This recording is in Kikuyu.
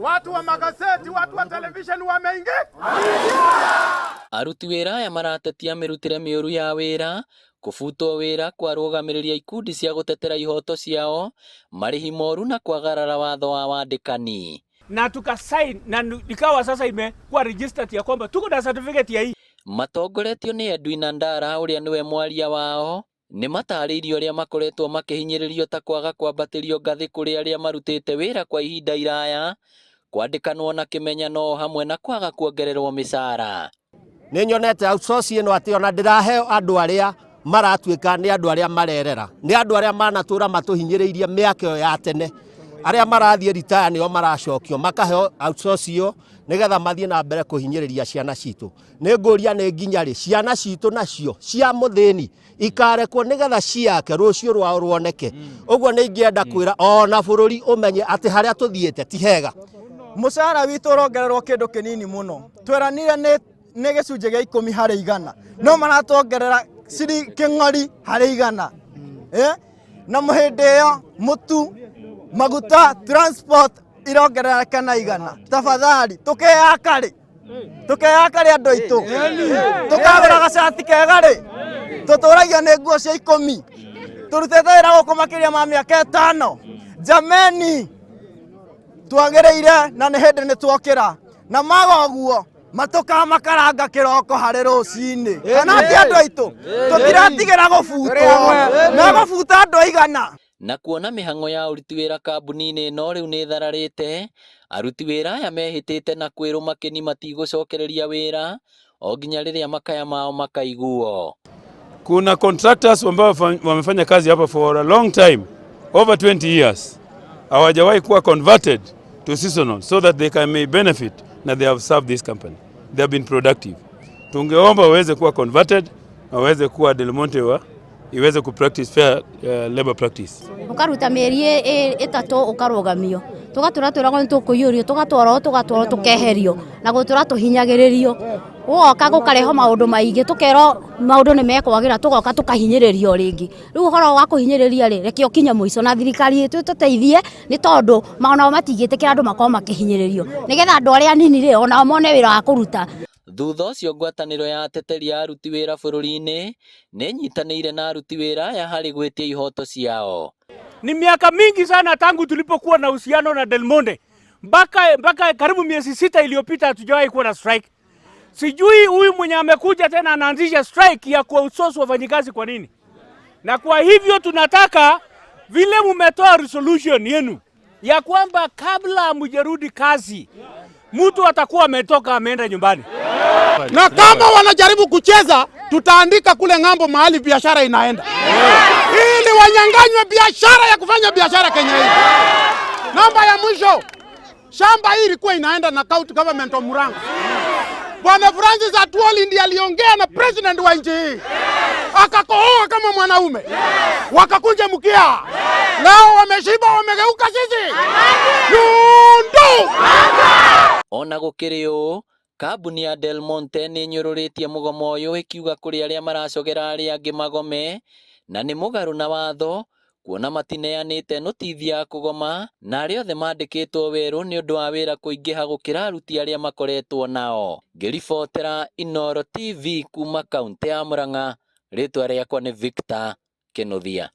Watu wa magazeti, watu wa television wameingia. Aruti wĩra aya maratetia mĩrutĩre mĩũru ya wĩra, kũbutwo wĩra kwa arũgamĩrĩri a ikundi cia gũtetera ihoto ciao, marĩhi moru na kwagarara watho wa wandĩkani. Na tukasign na ikawa sasa imekuwa registered ya kwamba tuko na certificate ya hii. Matongoretio nĩ Edwin Andara ũrĩa nĩwe mwaria wao, nĩ matarĩirie ũrĩa makoretwo makĩhinyĩrĩrio ta kwaga kwambatĩrio ngathĩ kũrĩ arĩa marutĩte wĩra kwa ihinda iraya, kwandĩkanwo na kĩmenyano hamwe na kwaga kuongererwo mĩcara. Nĩ nyonete outsource ĩno atĩ ona ndĩraheo andũ arĩa maratuĩka nĩ andũ arĩa marerera, nĩ andũ arĩa manatũra matũhinyĩrĩirie mĩaka ĩyo ya tene, arĩa marathiĩ ritaya nĩo maracokio makaheo outsource ĩyo nĩgetha mathiĩ na mbere kũhinyĩrĩria ciana citũ. Nĩ ngũria nĩ nginya rĩ ciana citũ nacio cia mũthĩni ikarekwo nĩgetha ciake rũciũ rwao ruoneke. Ũguo nĩ ingĩenda kwĩra ona bũrũri ũmenye atĩ harĩa tũthiĩte ti hega. Mũcara witũ ũrongererwo kĩndũ kĩnini mũno, tweranire nĩ gĩcunjĩ gĩa 10 harĩ igana, no maratuongerera ciri kĩng'ori harĩ igana, na hĩndĩ ĩyo mũtu, maguta, transport irongerereka na igana. Tafadhali tũkeyaka rĩ, tũkeyaka rĩ andũ aitũ, tũkagũra gacati kega rĩ, tũtũragio nĩ nguo cia 10, tũrutĩte wĩra gũkũ makĩria ma mĩaka 5. Jameni, twagĩrĩire na nĩ hĩndĩ nĩ tuokĩra na maga ũguo matũkamakaranga kĩroko harĩ rũcinĩ, kana ti andũ aitũ tũtiratigĩra gũbutwo, megũbuta andũ aigana. Na kuona mĩhang'o ya ũruti wĩra kambuni-inĩ ĩno rĩu nĩ ĩthararĩte, aruti wĩra aya mehĩtĩte na kwĩrũma kĩni matigũcokereria wĩra o nginya rĩrĩa makaya mao makaiguo. Kuna contractors ambao wamefanya kazi hapa for a long time, over 20 years, hawajawahi kuwa converted to seasonal so that they can may benefit na they have served this company. They have been productive. Tungeomba waweze kuwa converted na waweze kuwa Del Monte wa iweze ku practice fair labor practice. Ũkaruta mĩeri 3 ũkarũgamio, tũgatũra twĩragwo nĩ tũkũiyũrio, tũgatwarwo tũgatwarwo tũkeherio na gũtũra tũhinyagĩrĩrio, gũgoka gũkarehwo maũndũ maingĩ, tũkerwo maũndũ nĩ mekwagĩra, tũgoka tũkahinyĩrĩrio rĩngĩ. Rĩu ũhoro wa kũhinyĩrĩria rĩ, reke ũkinye mũico na thirikari ĩtũ ĩtũteithie, nĩ tondũ onao matingĩtĩkĩra andũ makorwo makĩhinyĩrĩrio, nĩgetha andũ arĩa anini rĩ onao mone wĩra wa kũruta. Thutha ũcio ngwatanĩro ya ateteri a aruti wĩra bũrũri-inĩ nĩ ĩnyitanĩire na aruti wĩra aya harĩ gwĩtia ihoto ciao. Ni miaka mingi sana tangu tulipokuwa na uhusiano na Del Monte, mpaka karibu miezi 6 iliyopita hatujawahi kuwa na strike. Sijui huyu mwenye amekuja tena anaanzisha strike ya kuoutsource wafanyikazi kwa nini? Na kwa hivyo tunataka vile mumetoa resolution yenu ya kwamba kabla hamjarudi kazi mtu atakuwa ametoka ameenda nyumbani. Na kama wanajaribu kucheza, tutaandika kule ng'ambo mahali biashara inaenda, ili wanyang'anywe biashara ya kufanya biashara Kenya hii. Namba ya mwisho, shamba hii ilikuwa inaenda na county government of Murang'a. Bwana Francis Atwoli ndiye aliongea na president wa nchi hii, akakohoa kama mwanaume, wakakunja mkia. Leo wameshiba, wamegeuka sisi Yundu. Ona gũkĩrĩ ũũ, kambuni ya Del Monte nĩ ĩnyũrũrĩtie mũgomo ũyũ ĩkiuga kũrĩ arĩa maracogera arĩa angĩ magome na nĩ mũgarũ na watho, kuona matineanĩte notithi ya kũgoma na arĩa othe mandĩkĩtwo werũ nĩ ũndũ wa wĩra kũingĩha gũkĩra aruti arĩa makoretwo nao. Ngĩribotera Inooro TV kuma kaũntĩ ya Murang'a, rĩtwa rĩakwa nĩ Victor Kĩnuthia.